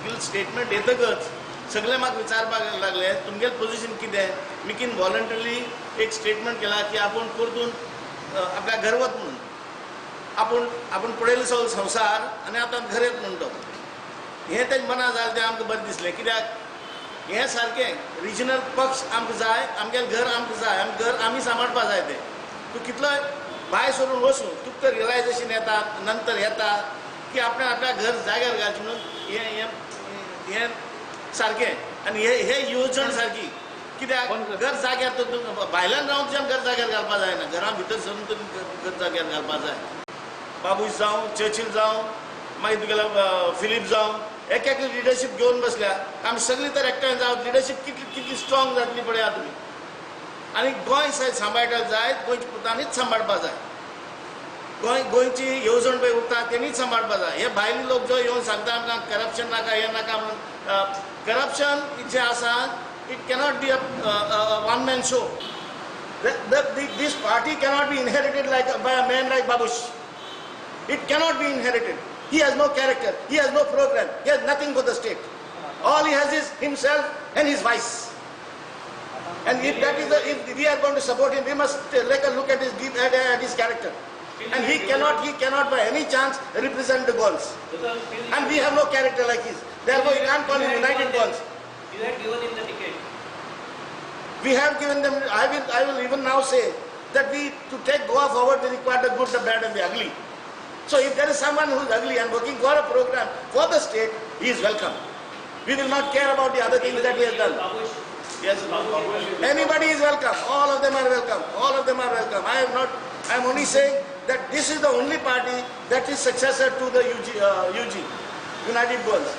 तुगेलें स्टेटमेंट येतकच सगळे म्हाका विचारपाक लागले, तुमगेलें पोझिशन कितें? मिकीन व्हॉलंटरली एक स्टेटमेंट केला की आपूण परतून आपल्या घर वत म्हणून, आपूण आपूण पळयलो सगळो संवसार आनी आतां घर येत म्हणून तो. हें तेजें मना जालें तें आमकां बरें दिसलें, कित्याक हें सारकें रिजनल पक्ष आमकां जाय, आमगेलें घर आमकां जाय, आमकां घर आमी सांबाळपा जाय. तें तूं कितलोय भायर सरून वचूं, तुका तर रियलायजेशन येता नंतर येता की आपणें आपल्या घर जाग्यार घालचें म्हणून. हें हें हें सारकें आनी हे हे येवजण सारकी, कित्याक घर जाग्यार तर भायल्यान रावन तुज्यान घर जाग्यार घालपा जायना, घरा भितर सरून तुमी घर जाग्यार घालपा जाय. बाबूश जावं, चर्चील जावं, मागीर तुगेलो फिलीप जावं, एक एक लिडरशीप घेवन बसल्या. आमी सगळीं तर एकठांय जावं, लिडरशीप कितली कितली स्ट्रॉंग जातली पळया तुमी. आनी गोंय सांबाळटा जाय, गोंयच्या पुतांनीच सांबाळपा जाय. गोंय गोंयची येवजण पळय उरता तेणीच सांबाळपा जाय. हे भायले लोक जो येवन सांगता आमकां करप्शन नाका, हें नाका म्हणून, करप्शन जें आसा it cannot be a one man show. This party cannot be inherited like by a man like Babush. It cannot be inherited. He has no character, he has no program, he has nothing for the state. All he has is himself and his vice. And if that is the, if we are going to support him, we must take a look at his deep at his character. And he cannot by any chance represent the Goans. And we have no character like his. Therefore, you can't call him United Goans. You had given him the ticket. We have given them, I will even now say that we, to take Goa forward, we require the good, the bad and the ugly. So if there is someone who is ugly and working for a program for the state, he is welcome. We will not care about the other things that he has done. Babush. Yes. Anybody is welcome. All of them are welcome. All of them are welcome. I am not, I am only saying that this is the only party that is successor to the UG, UG, United Goans.